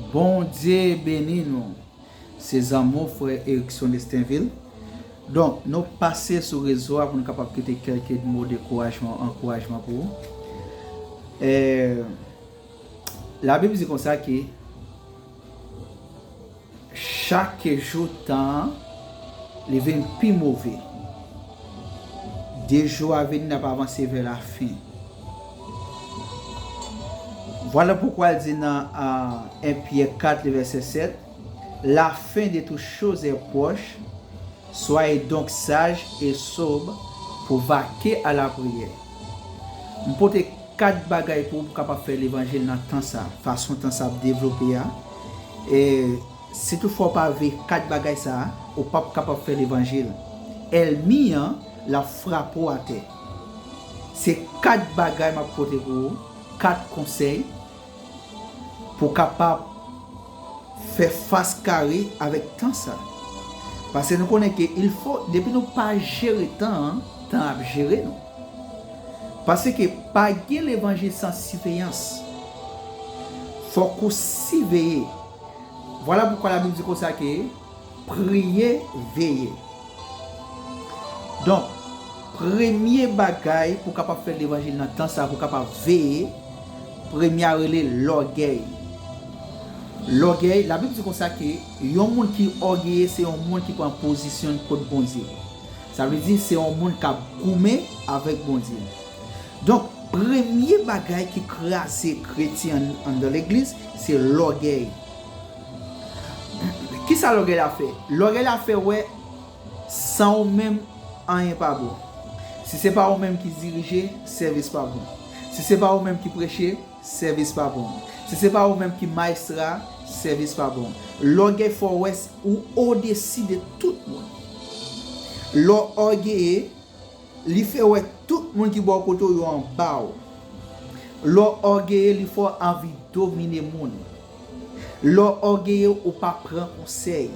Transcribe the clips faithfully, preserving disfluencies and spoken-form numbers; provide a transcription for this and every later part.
Bondye beni nou. Se zanmi w, frè Erickson Destinville. Donk, nou pase sou rezo a pou nou kapab kite kèlke mo dekourajman, ankourajman pou ou. Eh, Labib di konsa ke chak jou tan an, li vin pi move. De jou a vini, n ap avanse vè lafen. Vwala poukwa l di nan, a, en Pyè kat, le vèsè sèt, la fin de toutes choses est proche, soyez donc sages et sobres pour vaquer à la prière. M pote kat bagay pou ou kapab fè levanjil nan tan sa, fason tan sa ap devlope a. E si toutfwa w pa veye kat bagay sa a, ou p ap kapab fè levanjil. Ènmi an, l ap frape w atè. Se kat bagay m ap pote pou ou, kat konsèy pou w kapab fè fas kare avèk tan sa. Paske nou konnen ke il fo, depi nou pa jere tan an, tan ap jere nou. Paske pa gen levanjil san siveyans. Fòk ou siveye. Vwala poukwa Labib di konsa ke priye, veye. Donk, premye bagay pou w kapab fè levanjil nan tan sa, pou w kapab veye, premye a rele lògèy. Lògèy, Labib di konsa ke yon moun ki ògeye se yon moun ki pran pozisyon l kont Bondye. Sa vle di se yon moun k ap goumen avèk Bondye. Donk, premye bagay ki kraze kretyen an, anndan legliz, se lògèy. Kisa lògèy la fè? Lògèy la fè wè san ou menm, anyen pa bon. Si se pa ou menm ki dirije, sèvis pa bon. Si se pa ou menm ki preche, sèvis pa bon. Si se pa ou menm ki mayestra, sèvis pa bon. Lògèy fè w wè s-, ou odesi de tout moun. Lè w ògeye, li fè wè tout moun ki bò kote w yo anba w. Lè w ògeye, li fè w anvi domine moun. Lè w ògeye, ou pa pran konsèy.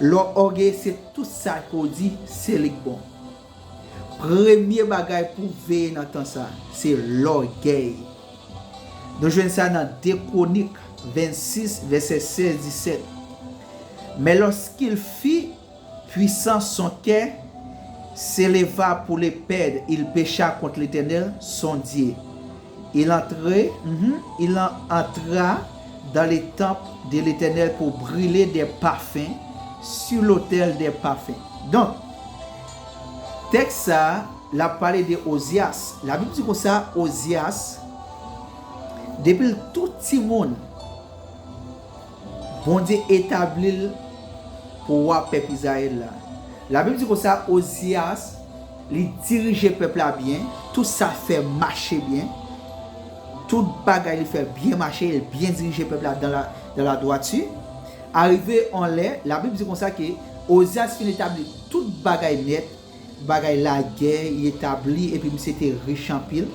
Lè w ògeye, se tout sa ke w di, se li k bon. Premye bagay pou w veye nan tan sa, se lògèy. Nou jwenn sa nan de Kwonik vennsis, vèsè sèz, disèt. Mais lorsqu'il fut puissant, son cœur s'éleva pour le perdre. Il pécha contre l'Éternel, son Dieu. Il entra, mhm, il en-, entra dans le temple de l'Éternel pour brûler des parfums sur l'autel des parfums. Donk, tèks sa a, l ap pale de Ozyas. Labib di konsa, Ozyas, depi l tou timoun, Bondye etabli l pou wa pèp Izrayèl la. Labib di konsa, Ozyas, li dirije pèp la byen, tout sa fè mache byen, tout bagay li fè byen mache, li byen dirije pèp la dans la, dans la droiture. Arive yon lè, Labib di konsa ke Ozyas fin etabli tout bagay nèt, bagay lagè, li etabli, epi misye te rich anpil.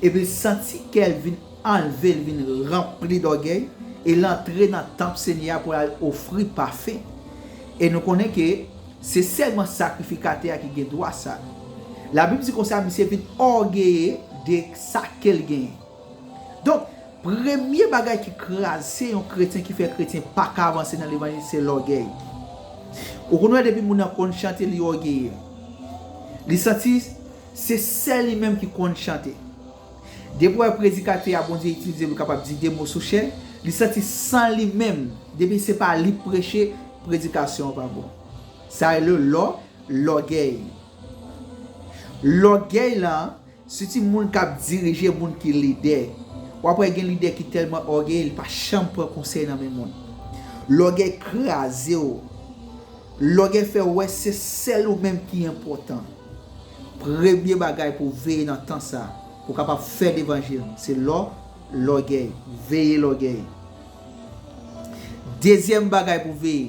Epi l santi kè l vin anlve, l vin ranpli dògèy, e l antre nan tanp Senyè a pou l al ofri pafen. E nou konnen ke se sèlman sakrifikatè a ki gen dwa sa. Labib di konsa, misye vin ògeye de sa ke l genyen. Donk, premye bagay ki kraze yon kretyen, ki fè kretyen pa ka avanse nan levanjil, se lògèy. Ou konn wè depi moun nan konn chante, li ògeye. Li santi se sèl li menm ki konn chante. Depi w wè predikatè a, Bondye itilize l pou kapab di de mo sou chè, li santi san li menm, depi se pa li k preche, predikasyon an pa bon. Sa rele lò, lògèy. Lògèy la, sitou moun k ap dirije, moun ki lidè. W ap wè gen lidè ki tèlman ògeye, li pa janm pran konsèy nan men moun. Lògèy kraze w. Lògèy fè w wè se sèl ou menm ki enpòtan. Premye bagay pou w veye nan tan sa, pou w kapab fè levanjil, se lò, lògèy. Veye lògèy. Dezyèm bagay pou w veye,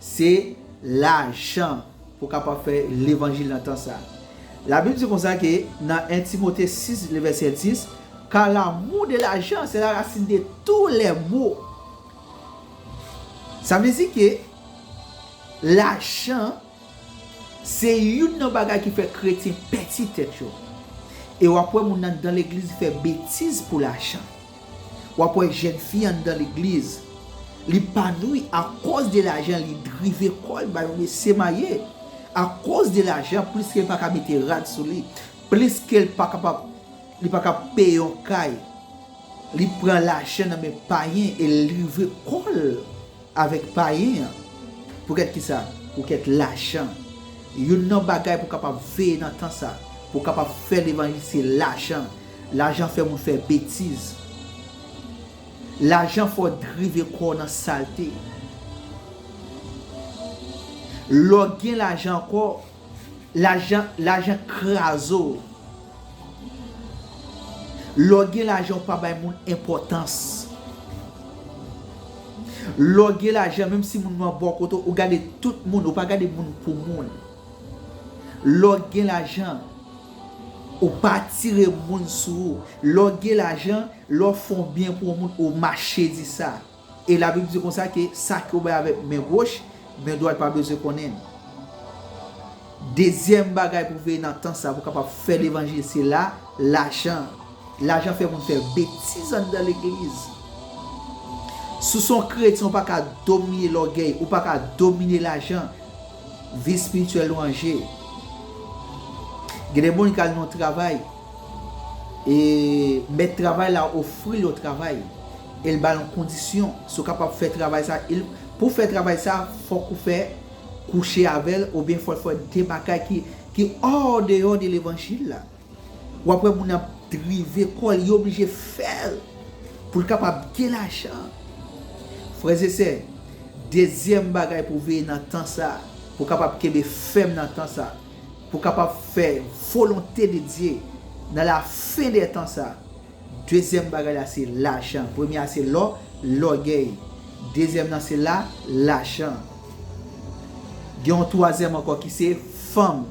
se lajan pou w kapab fè levanjil nan tan sa. Labib di konsa ke nan en Timote sis, le vèsè dis, car l'amour de l'argent, c'est la racine de tous les maux. Sa vle di ke lajan se youn nan bagay ki fè kretyen pèdi tèt yo. E w ap wè moun anndan legliz fè betiz pou lajan. W ap wè jèn fi anndan legliz, li panouyi akoz de lajan, li drive kò l bay yon mesye marye. Akoz de lajan, pliske l pa ka mete rad sou li, pliske l pa kapab, li pa ka peye yon kay, li pran lajan nan men payen e l livre kò l avèk payen an pou kèt kisa? Pou kèt lajan. Youn nan bagay pou kapab veye nan tan sa, pou kapab fè levanjil, se lajan. Lajan fè moun fè betiz. Lajan fè w drive kò w nan salte. Lè w gen lajan ankò, lajan, lajan kraze w. Lè w gen lajan, ou pa bay moun enpòtans. Lè w gen lajan, menm si moun nan bò kote w, ou gade tout moun, ou pa gade moun pou moun. Lè w gen lajan, ou pa atire moun sou ou. Lè w gen lajan, lè w fè yon byen pou yon moun, ou mache di sa. E Labib di konsa ke sa ke w bay avèk men goch, men dwat pa bezwen konnen l. Dezyèm bagay pou veye nan tan sa, pou kapab fè levanjil, se la, lajan. Lajan fè moun fè betiz anndan legliz. Si w se yon kretyen, ou pa ka domine lògèy, ou pa ka domine lajan. Vi espirityèl ou an je. Gen de moun ki al nan yon travay, e mèt travay la ofri l yon travay, e l ba l yon kondisyon. Si w kapab fè travay sa, e l, pou fè travay sa, fòk ou fè kouche avè l, oubyen fòk fè de bagay ki, ki andeyò de levanjil la. W ap wè moun nan ap drive kò l, li oblije fè l pou l kapab gen lajan. Frè e sè, dezyèm bagay pou veye nan tan sa, pou kapab kenbe fèm nan tan sa, pou kapab fè volonte de Dye nan lafen dè tan sa, dezyèm bagay la se lajan. Premye a se lò, lògèy. Dezyèm nan se la, lajan. Gen yon twazyèm ankò ki se fanm.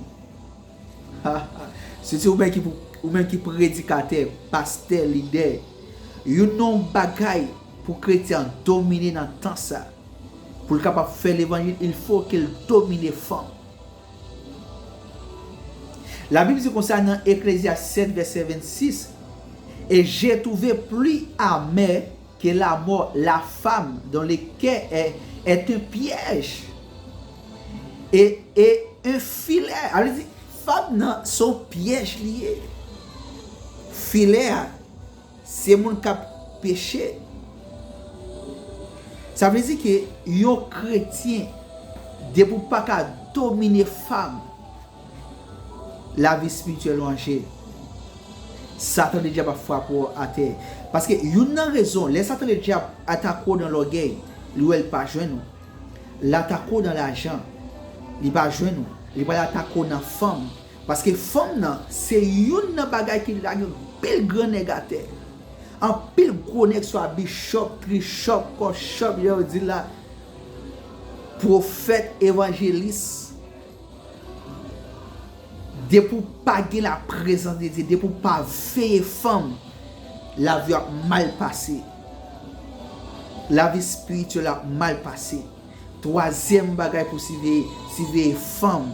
Sitou ou menm ki pou, ou menm ki predikatè, pastè, lidè, youn nan bagay pou kretyen an domine nan tan sa, pou l kapab fè levanjil, il faut ke l domine fanm. Labib di konsa nan Eklezyas sèt vèsè vennsis, et j'ai trouvé plus amère que la mort la femme dont le cœur est, est un piège et, et un filet. Sa vle di, fanm nan se yon pyèj li ye. Filè a, se moun k ap peche. Sa vle di ke yon kretyen, depi w pa ka domine fanm, lavi espirityèl ou an je. Satan ledyab ap frape w atè. Paske youn nan rezon, lè Satan ledyab atake w nan lògèy, li wè l pa jwenn ou. L atake w nan lajan, li pa jwenn ou. Li pral atake w nan fanm. Paske fanm nan, se youn nan bagay ki lage anpil gran nèg atè. Anpil gwo nèg, swa bichòp, trichòp, kòchòp, jan yo di la, pwofèt, evanjelis. Depi w pa gen laprezans de Dye, depi w pa veye fanm, lavi w ap mal pase. Lavi espirityèl ap mal pase. Twazyèm bagay pou siveye, siveye fanm.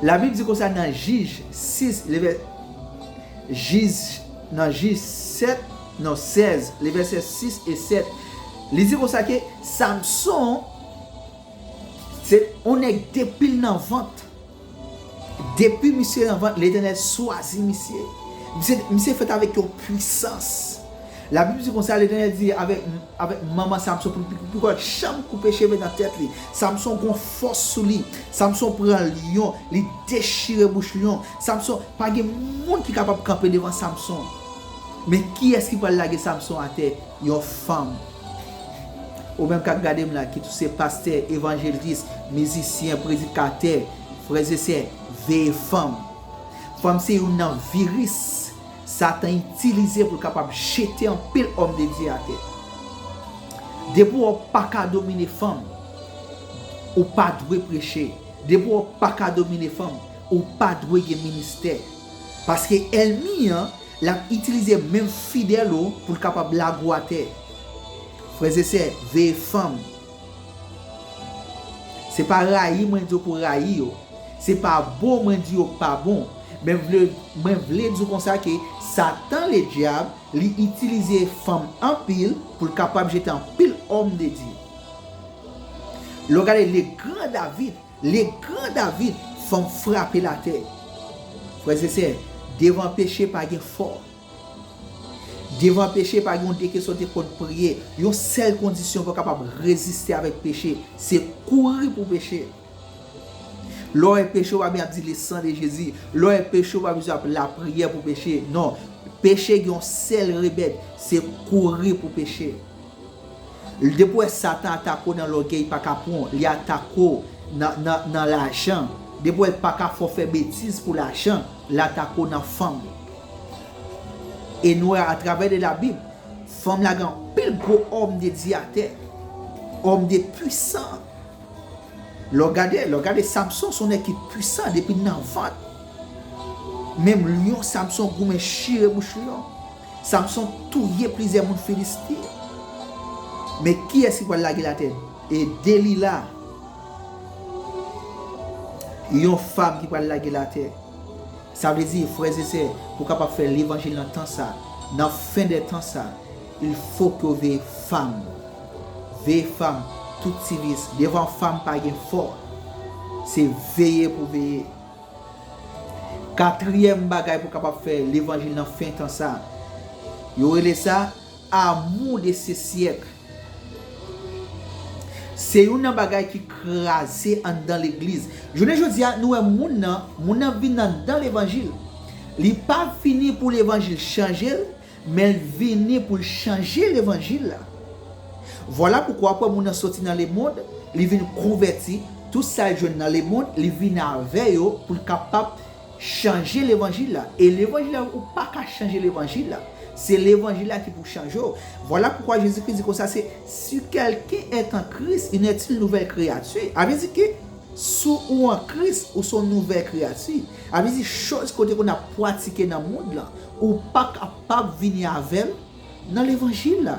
Labib di konsa nan Jij sis, le vè-, Jij, nan Jij sèt, non, sèz, le vèsè sis e sèt. Li di konsa ke Samson, se yon nèg depi l nan vant. Depi misye nan vant, Letènèl chwazi misye. Misye, misye fèt avèk yon pwisans. Labib di konsa, Letènèl di avèk, avèk manman Samson pou, pou, pou l janm koupe cheve nan tèt li. Samson gon fòs sou li. Samson pran lyon, li dechire bouch lyon. Samson, pa gen moun ki kapab kanpe devan Samson. Men kiyès ki pral lage Samson atè? Yon fanm. Ou menm k ap gade m la, kit ou se pastè, evanjelis, mizisyen, predikatè, frè e sè, veye fanm. Fanm se youn nan viris Satan itilize pou l kapab jete anpil òm de Dye atè. Depi w pa ka domine fanm, ou pa dwe preche. Depi w pa ka domine fanm, ou pa dwe gen ministè. Paske ènmi an, l ap itilize menm fidèl ou pou l kapab lage w atè. Frè e sè, veye fanm. Se pa rayi mwen di w pou rayi yo. Se pa bon mwen di yo pa bon. Men vle, mwen vle di w konsa ke Satan Ledyab, li itilize fanm anpil pou l kapab jete anpil òm de Dye. Lè w gade le gran David, le gran David, fanm frape l atè. Frè e sè, devan peche pa gen fò. Devan peche pa gen yon de kesyon te konn priye. Yon sèl kondisyon pou w kapab reziste avèk peche, se kouri pou peche. Lè w wè peche w pa byen ap di le sang de Jésus. Lè w wè peche w pa bezwen ap lapriyè pou peche. Non. Peche gen yon sèl remèd, se kouri pou peche. Depi w wè Satan atake w nan lògèy, li pa ka pran w, li atake w nan, nan, nan lajan. Depi w wè l pa ka fè w fè betiz pou lajan, li atake w nan fanm. E nou wè atravè de Labib, fanm la gen anpil gwo òm de Dye atè, òm de pwisan. Lè w gade, lè w gade Samson, se yon nèg ki pwisan depi nan vant. Menm lyon, Samson goumen chire bouch lyon. Samson touye plizyè moun Filisti. Men kiyès ki pral lage l atè? E Delila, yon fanm ki pral lage l atè. Sa vle di, frè e sè, pou w kapab fè levanjil nan tan sa, nan fen dè tan sa, il fo ke w veye fanm. Veye fanm, tout ti vis. Devan fanm pa gen fò. Se veye pou veye. Katriyèm bagay pou w kapab fè levanjil nan fen tan sa, yo rele sa amour de ce siècle. Se youn nan bagay ki kraze anndan legliz. Jounen jodi a, nou wè moun nan, moun nan vin anndan levanjil. Li pa vini pou levanjil chanje l, men l vini pou l chanje levanjil la. Vwala poukwa w ap wè moun nan soti nan lemonn, li vin konvèti, tout sa l jwenn nan lemonn, li vin avè yo pou l kapab chanje levanjil la. E levanjil la, ou pa ka chanje levanjil la. Se levanjil la ki pou chanje w. Vwala poukwa Jezikri di konsa, se si quelqu'un est en Christ, il est une nouvelle créature. A vle di ke si w an Kris, ou se yon nouvèl kreyati. A vle di choz ke w te konn ap pratike nan mond lan, ou pa kapab vini avè l nan levanjil la.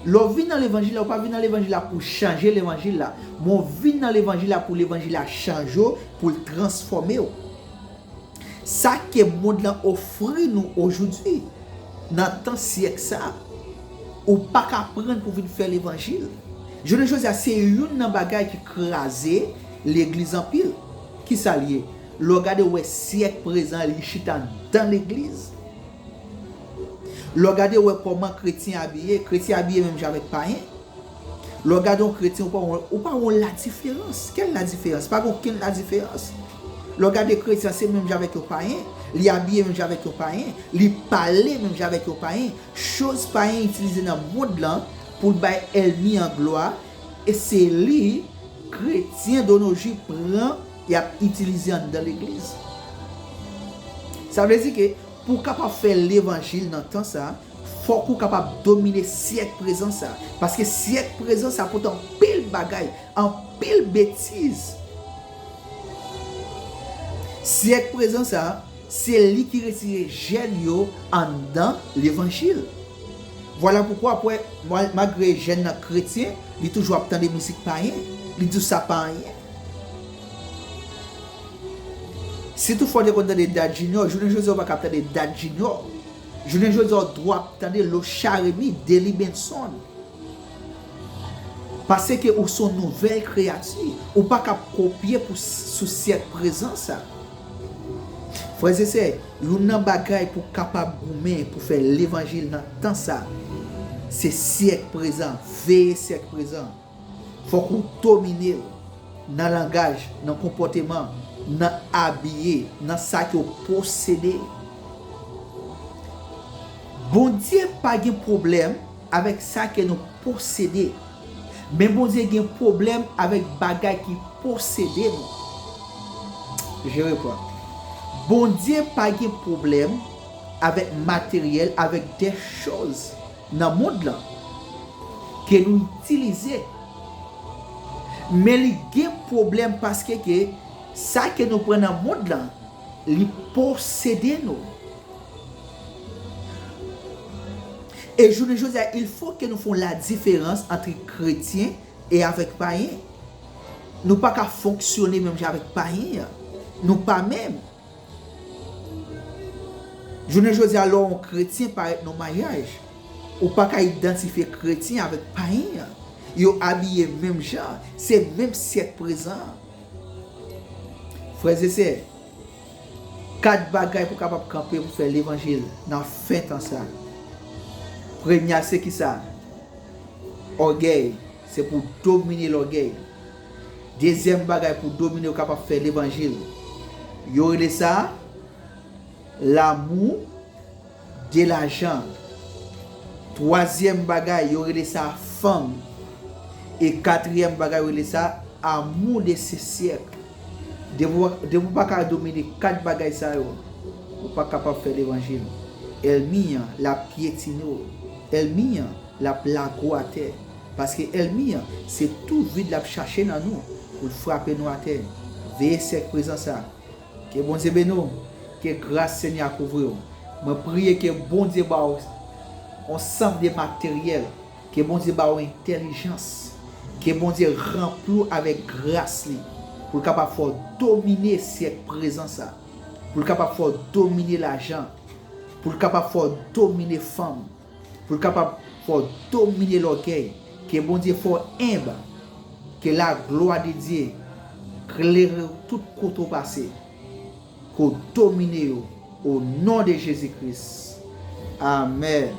Lè w vin nan levanjil la, ou pa vin nan levanjil la pou chanje levanjil la, men w vin nan levanjil la pou levanjil la chanje w, pou l transfòme w. Sa ke mond lan ofri nou ojodwi, nan tan syèk sa, ou pa ka pran l pou vin fè levanjil. Jounen jodi a, se youn nan bagay ki kraze legliz anpil. Kisa l ye? Lè w gade, w wè syèk prezan, li chita anndan legliz. Lè w gade, w wè kòman kretyen abiye, kretyen abiye menm jan avèk payen. Lè w gade yon kretyen, ou pa wè, ou pa wè yon ladiferans. Kèl ladiferans? Pa gen okenn ladiferans. Lè w gade kretyen, se menm jan avèk yon payen. Li abiye menm jan avèk yon payen. Li pale menm jan avèk yon payen. Choz payen itilize nan mond lan pou l bay ènmi an glwa, e se li kretyen de nos jours pran, y ap itilize anndan legliz. Sa vle di ke pou w kapab fè levanjil nan tan sa, fòk ou kapab domine syèk prezan sa. Paske syèk prezan sa pote anpil bagay, anpil betiz. Syèk prezan sa, se li ki retire jèn yo anndan levanjil. Vwala poukwa, apre, mal-, malgre jèn nan kretyen, li toujou ap tande mizik payen, li di w sa pa anyen. Si toutfwa w te konn tande Dad Junior, jounen jodi a w pa ka ap tande Dad Junior. Jounen jodi a w dwe ap tande Locha Remy, Delly Benson. Paske ou se yon nouvèl kreyati. Ou pa ka ap kopye pou, sou syèk prezan sa. Frè e sè, youn nan bagay pou w kapab goumen pou fè levanjil nan tan sa, se syèk prezan. Veye syèk prezan. Fòk ou domine l nan langaj, nan konpòteman, nan abiye, nan sa ke w posede. Bondye pa gen pwoblèm avèk sa ke nou posede. Men Bondye gen pwoblèm avèk bagay ki posede nou. Je reprends. Bondye pa gen pwoblèm avèk materyèl, avèk de choz nan mond lan ke nou itilize. Men li gen pwoblèm paske ke sa ke nou pran nan mond lan, li posede nou. E jounen jodi a, il faut que nou fè yon ladiferans ant kretyen e avèk payen. Nou pa ka fonksyone menm jan avèk payen an. Nou pa menm. Jounen jodi a, lè yon kretyen parèt nan maryaj, ou pa ka idantifye kretyen avèk payen an. Yo abiye menm jan, se menm syèk prezan an. Frè e sè, kat bagay pou kapab kanpe pou fè levanjil nan fen tan sa. Premye a se kisa? Ògèy. Se pou domine lògèy. Dezyèm bagay pou domine yo kapab fè levanjil, yo rele sa l'amour de l'argent. Twazyèm bagay, yo rele sa fanm. E katriyèm bagay, yo rele sa amour de ce siècle. Depi w pa ka domine kat bagay sa yo, ou pa kapab fè levanjil. Ènmi an, l ap pyetine w. Ènmi an, l ap lage w atè. Paske ènmi an, se tou vid l ap chache nan nou pou l frape nou atè. Veye syèk prezan sa. Ke Bondye beni w. Ke gras Senyè a kouvri w. Mwen priye ke Bondye ba w yon sanm de materyèl. Ke Bondye ba w entèlijans. Ke Bondye ranpli w avèk gras li. Pou l kapab fè w domine syèk prezan sa. Pou l kapab fè w domine lajan. Pou l kapab fè w domine fanm. Pou l kapab fè w domine lògèy. Ke Bondye fè w enb. Ke la glwa de Dye klere w tout kote w pase. Ke w domine yo. O non de Jezi Kris. Amèn.